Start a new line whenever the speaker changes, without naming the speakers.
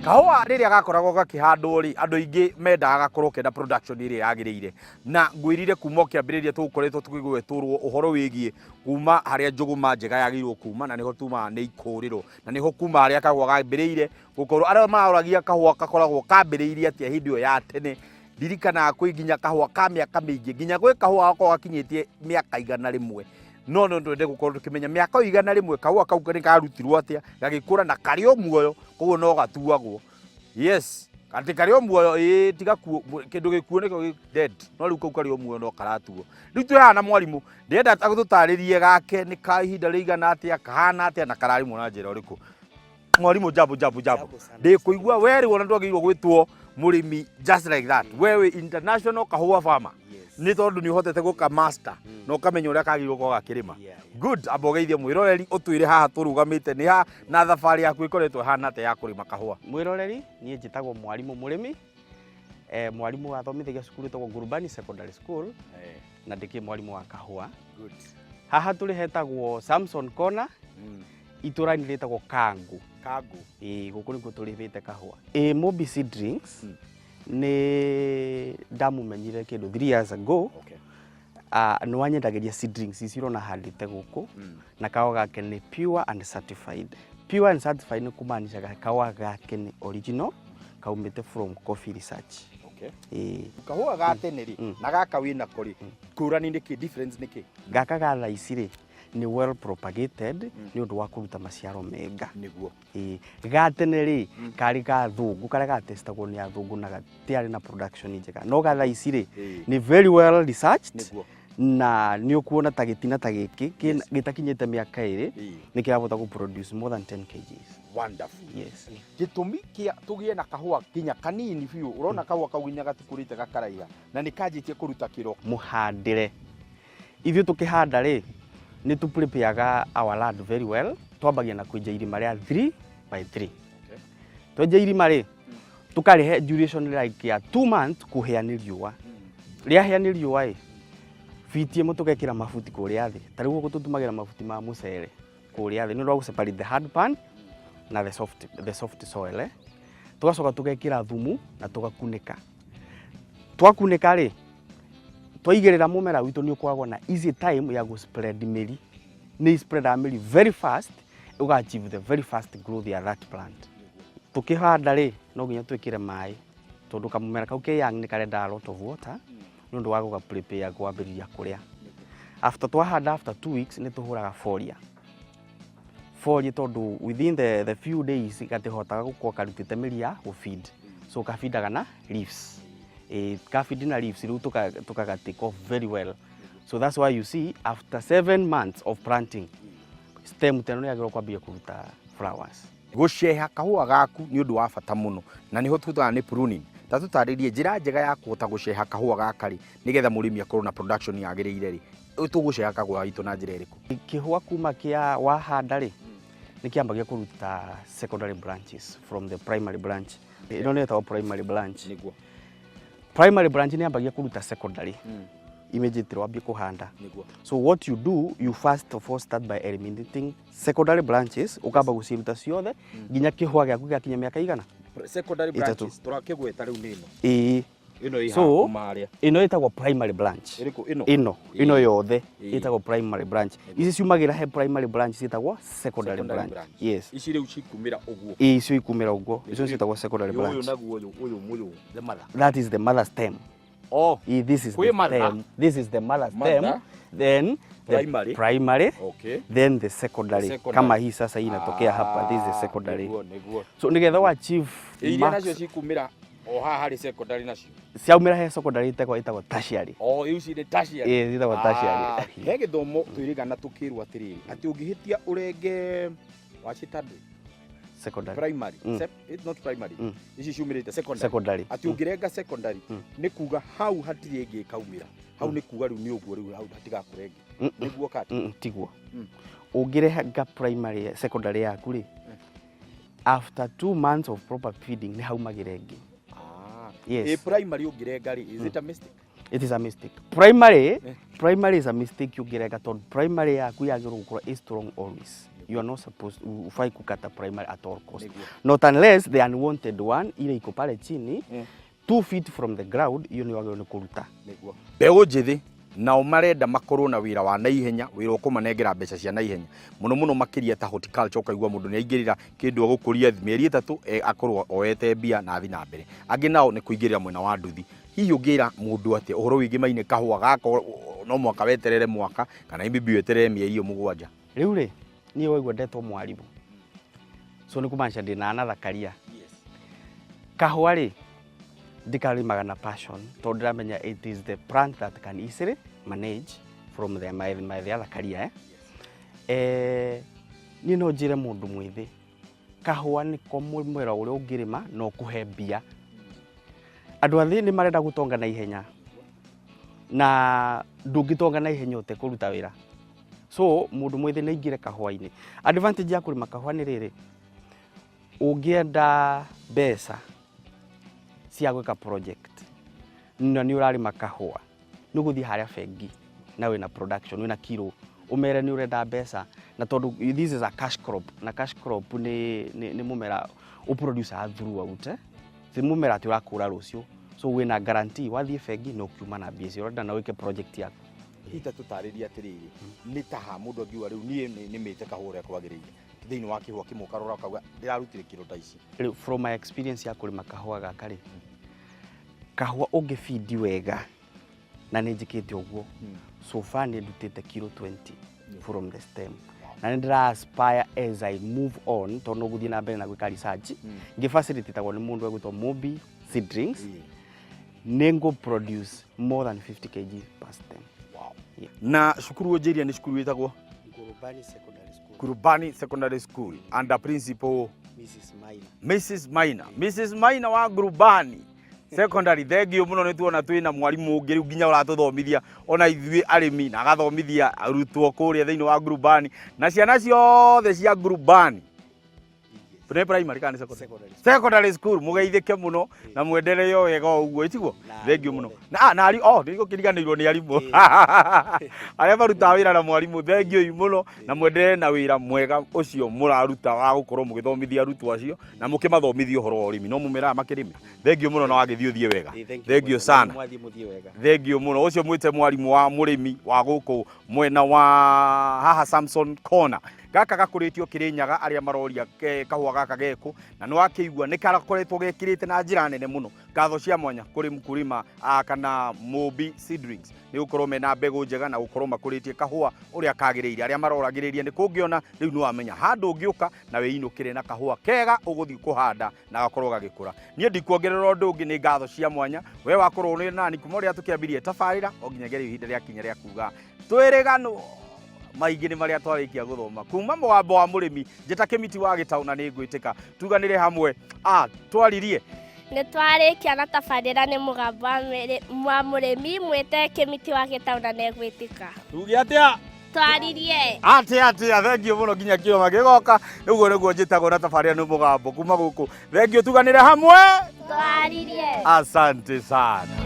Kahũa rĩrĩa gakoragwo gakĩhandwo rĩ, andũ aingĩ mendaga gakorwo kena production ĩrĩa yagĩrĩire. Na ngwĩrire kuma o kĩambĩrĩria tũgũkoretwo tũkĩgwetũrwo ũhoro wĩgiĩ kuma harĩa njũgũma njega yagĩrĩirwo kuma, na nĩho tumaga nĩ ikũrĩro, na nĩho kuma harĩa kahũa gambĩrĩire gũkorwo. Arĩa maroragia kahũa gakoragwo kambĩrĩirie atĩa hĩndĩ ĩyo ya tene, ndirikanaga kwĩ nginya kahũa ka mĩaka mĩingĩ, nginya gwĩ kahũa gakoragwo gakinyĩtie mĩaka 100. No no twende gũkorwo tũkĩmenya mĩaka ĩyo 100 kahũa kau nĩ karutirwo atĩa, gagĩkũra na karĩ o muoyo, koguo no gatuagwo. Yes, atĩ karĩ o muoyo, ĩĩ tiga kuo, kĩndũ gĩkuũ nĩkĩo gĩ dead, no rĩu kau karĩ o muoyo no karatuo. Rĩu twĩ haha na mwarimũ, ndĩrenda agũtũtarĩrie gake nĩ ka ihinda rĩigana atĩa, kahana atĩa na kararĩmwo na njĩra ĩrĩkũ. Mwarimũ, jambo jambo jambo.
Jambo sana.
Ndĩkũigua we rĩu ona ndwagĩrĩirwo gwĩtwo mũrĩmi just like that. We wĩ international kahũa farmer.
Yes.
Nĩ tondũ nĩ ũhotete gũka master na ũkamenya ũrĩa kagĩrĩirwo gũkorwo gakĩrĩma. Good, amba ũgeithie mwĩroreri, ũtwĩre haha tũrũgamĩte nĩ ha na thabarĩ yaku ĩkoretwo ĩhana atĩa ya kũrĩma kahũa.
Mwĩroreri, niĩ njĩtagwo mwarimũ mũrĩmi, mwarimũ wathomithagia cukuru ĩtagwo Ngurubani Secondary School, na ndĩkĩ mwarimũ wa kahũa.
Good.
Haha tũrĩ hetagwo Samson Corner, itũra-inĩ rĩtagwo Kangu.
Kangu.
Ĩĩ, gũkũ nĩkuo tũrĩmĩte kahũa. Ĩĩ, Mobi Seed Drinks nĩ ndamũmenyire kĩndũ 3 years ago. Nĩ wanyendagĩria seed drinks ici ũrona handĩte gũkũ, na kahũa gake nĩ pure and certified. Pure and certified nĩ kumaanisha kahũa gake nĩ original, kaumĩte from coffee research. Ĩĩ.
Kahũa ga tene rĩ na gaka wĩnako rĩ, ngũrani nĩ kĩ, difference nĩ kĩ?
Gaka ga thaa ici rĩ nĩ well propagated nĩ ũndũ wa kũruta maciaro mega. Ĩĩ, ga tene rĩ karĩ ga thũngũ karĩa gatestagwo nĩ athũngũ na gatiarĩ na production njega, no ga thaa ici rĩ nĩ very well researched na nĩ ũkuona ta gĩtina ta gĩkĩ gĩtakinyĩte mĩaka 2 nĩ kĩrahota gũ produce more than 10 kgs.
Wonderful.
Yes.
Gĩtũmi kĩa tũgĩe na kahũa nginya kanini biũ, ũrona kahũa kau nginya gatikũrĩte gakaraiha na nĩ kanjĩtie kũruta kĩro.
Mũhandĩre, ithuĩ tũkĩhanda rĩ nĩ tũ prepareaga our land very well. Twambagia na kwenja irima rĩa 3 by 3. Twenja irima rĩ, tũkarĩhe duration like ya 2 months kũhĩa nĩ riũa. Rĩahĩa nĩ riũa ĩ, biti ĩmwe tũgekĩra mabuti kũrĩa thĩ. Ta rĩu gũkũ tũtũmagĩra mabuti ma mũcere kũrĩa thĩ nĩ ũndũ wa gũ separate the hard pan na the soft soil. Tũgacoka tũgekĩra thumu na tũgakunĩka. Twakunĩka rĩ, twaigĩrĩra mũmera witũ nĩ ũkoragwo na easy time ya gũ spread mĩri. Nĩ spreadaga mĩri very fast, ũga achieve the very fast growth ya that plant. Tũkĩhanda rĩ, no nginya twĩkĩre maĩ tondũ kamũmera kau ke young nĩ karenda a lot of water nĩ ũndũ wa gũga prepare kwambĩrĩria kũrĩa. After twahanda, after 2 weeks nĩ tũhũraga foliar. Foliar tondũ within the few days gatihotaga gũkorwo karutĩte mĩri ya gũ feed, so kabindaga na leaves. Ĩ kafeed na leaves rĩu tũkaga take off very well. So that's why you see after 7 months of planting, stem teno nĩ yagĩrĩirwo kwambia kũruta flowers.
Gũceha kahũa gaku nĩ ũndũ wa bata mũno na nĩho tutaga nĩ pruning. Ta tũtarĩrie njĩra njega ya kũhota gũceha kahũa gaka rĩ, nĩgetha mũrĩmi akorwo na production yagĩrĩire rĩ, tũgũceha kahũa gaitũ na njĩra ĩrĩkũ?
Kĩhũa kuma kĩa wahanda rĩ, nĩ kĩambagia kũruta secondary branches from the primary branch. Ĩno nĩ ĩtagwo primary branch. Primary branch nĩ yambagia kũruta secondary immediately wambie kũhanda. So what you do, you first of all start by eliminating secondary branches, ũkamba gũciruta ciothe nginya kĩhũa gĩaku gĩakinya mĩaka igana?
Secondary
3.
Branches tũrakĩgweta rĩu nĩ ĩno.
Ĩĩ.
Ĩno ĩ
So,
haha kuma harĩa.
Ĩno ĩtagwo primary branch.
Ĩrĩkũ ĩno?
Ĩno yothe ĩtagwo primary branch. Ici ciumagĩra he primary branch ciĩtagwo secondary
Secondary
branch.
Branch.
Yes.
Ici rĩu cikumĩra ũguo.
Ĩĩ, icio ikumĩra ũguo icio ciĩtagwo secondary
Ũyũ
branch.
naguo ũyũ ũyũ mũyũ, the mother.
That is the mother stem.
Oh.
Ĩĩ, this is
Kwĩ
the
mother.
stem. This is the mother stem.
Mother.
Then the
Primary.
primary, then the secondary.
Secondary.
Kama hii sasa hii inatokea hapa, this is the secondary.
Nĩguo nĩguo.
So nigetha wa achieve
Iria
max
nacio cikumĩra o haha harĩ secondary nacio.
Ciaumĩra he secondary ĩtagwo tertiary.
O iu cirĩ tertiary.
Ĩĩ, ciĩtagwo tertiary.
He gĩthomo twĩrĩgana tũkĩrwo atĩrĩrĩ, atĩ ũngĩhĩtia ũrenge wacita ndũ
Secondary.
Primary. It's not primary. Ici ciumĩrĩte secondary.
Secondary.
Atĩ ũngĩrenga secondary nĩ kuga hau hatirĩ ĩngĩ ĩkaumĩra hau, nĩ kuga rĩu nĩ ũguo, rĩu hau hatigakũra ĩngĩ. Nĩguo kati?
Tiguo. Ũngĩrenga primary secondary yaku rĩ, after 2 months of proper feeding nĩ haumagĩra ĩngĩ. Yes.
Ĩ primary ũngĩrenga rĩ, is it a mistake?
It is a mistake. Primary, primary is a mistake ũngĩrenga tondũ primary yaku yagĩrĩirwo gũkorwo ĩ strong always. You are not supposed, ufai kukata primary at all cost, not unless the unwanted one ile iko pale chini 2 feet from the ground, iyo nĩ wagĩrĩirwo nĩ kũruta.
Mbeũ njĩthĩ nao marenda makorwo na wĩra wa naihenya, wĩra ũkũmanengera mbeca cia naihenya mũno mũno, makĩria ta horticulture. Ũkaigua mũndũ nĩ aingĩrĩra kĩndũ agũkũria mĩeri 3, akorwo oete mbia na athi na mbere. Angĩ nao nĩ kũingĩrĩra mwena wa nduthi. Hihi ũngĩra mũndũ atĩa ũhoro wĩgiĩ mainĩ kahũa gaka, no mwaka weterere mwaka kana maybe weterere mĩeri ĩyo 7?
Rĩu rĩ, niĩ waigua ndetwo mwarimũ, so nĩ kũmaanisha ndĩna another career. Kahũa rĩ, ndikarĩmaga na passion tondũ ndĩramenya it is the plant that can easily manage from my the other career, eh? Niĩ no njĩre mũndũ mwĩthĩ kahũa nĩko mũmera ũrĩa ũngĩrĩma na ũkũhe mbia. Andũ athĩ nĩ marenda gũtonga na ihenya, na ndũngĩtonga na ihenya ũtekũruta wĩra. So mũndũ mwĩthĩ nĩ aingĩre kahũa-inĩ. Advantage ya kũrĩma kahũa nĩ rĩrĩ: ũngĩenda mbeca cia gwĩka project na nĩ ũrarĩma kahũa, nĩ ũgũthiĩ harĩa bengi na wĩna production, wĩna kiro, ũmere nĩ ũrenda mbeca, na tondũ this is a cash crop, na cash crop nĩ mũmera ũproduce throughout, eh? Ti mũmera atĩ ũrakũra rũciũ. So wĩna guarantee wathiĩ bengi na ũkiuma na mbia icio ũrenda na wĩke project yaku.
Ita tũtarĩrie atĩrĩrĩ, nĩ taha mũndũ angiuga rĩu niĩ nĩmĩte kahũa ũrĩa kwagĩrĩire, thĩinĩ wa kĩhũa kĩmwe ũkarora ũkauga ndĩrarutire kiro ta ici?
Rĩu from my experience ya kũrĩma kahũa gaka rĩ, kahũa ũngĩbindi wega, na nĩ njĩkĩte ũguo, so far nĩ ndutĩte kiro 20 from the stem, na nĩ ndĩra aspire as I move on, tondũ no gũthiĩ na mbere na gwĩka research ngĩ facilitatagwo nĩ mũndũ egwĩtwo Mobi Seedlings, nĩ ngũ produce more than 50 kg per stem. Yeah.
Na cukuru ũnjĩria nĩ cukuru wĩtagwo?
Ngurubani Secondary School.
Kurubani Secondary School, under principal
Mrs. Maina.
Mrs. Maina, Mrs. Maina wa Ngurubani Secondary, thengio mũno. Nĩ tuona twĩna mwarimũ ũngĩ rĩu nginya ũratũthomithia ona ithuĩ arĩmi na agathomithia arutwo kũrĩa thĩinĩ wa Ngurubani na ciana ciothe cia Ngurubani. Nĩ primary kana nĩ secondary? Secondary school. Mũgeithĩke mũno na mwendelee o wega o ũguo, ĩtiguo? Thengio mũno. Na ari oh, ndigũkĩriganĩirwo nĩ arimũ arĩa marutaga wĩra na mwarimũ. Thengio mũno na mwendelee na wĩra mwega ũcio mũraruta wa gũkorwo mũgĩthomithia arutwo acio na mũkĩmathomithia ũhoro wa ũrĩmi no mũmeraga makĩrĩme. Thengio mũno na wagĩthiĩ ũthiĩ wega. Thengio sana.
Mwathiĩ mũthiĩ wega.
Thengio mũno. Ũcio mwĩte mwarimũ wa mũrĩmi wa gũkũ mwena wa haha Samson Corner. Gaka gakũrĩtio Kĩrĩnyaga. Arĩa maroria kahũa gaka gekũ na nĩ wakĩigua nĩ karakoretwo gekĩrĩte na njĩra nene mũno. Ngatho cia mwanya kũrĩ mkulima kana Mobi Seedlings nĩ gũkorwo mena mbegũ njega na gũkorwo makũrĩtie kahũa ũrĩa kagĩrĩire. Arĩa maroragĩrĩria nĩ kũngĩona rĩu nĩ wamenya handũ ũngĩũka na wĩinũkĩre na kahũa kega ũgũthiĩ kũhanda na gakorwo gagĩkũra. Niĩ ndikuongerera ũndũ ũngĩ, nĩ ngatho cia mwanya we wakorwo ũrĩ nani kuma ũrĩa tũkĩambirie tabarĩra o nginyagia rĩu ihinda rĩakinya rĩa kuga twĩrĩganwo. Maingĩ nĩ marĩa twarĩkia gũthoma kuma mũgambo wa mũrĩmi. Njĩta Kĩmiti wa Gĩtaũ na nĩ ngwĩtĩka tuganĩre hamwe a twaririe.
Nĩ twarĩkia na tabarĩra nĩ mũgambo wa mũrĩmi. Mwĩte Kĩmiti wa Gĩtaũ na nĩegwĩtĩka.
Tuge atĩa?
Twaririe.
Atĩa atĩa? Thengio mũno nginya kĩoma gĩgoka. Ũguo nĩguo njĩtagwo na tabarĩra nĩ mũgambo kuma gũkũ. Thengio, tuganĩre hamwe.
Twaririe.
Asante sana.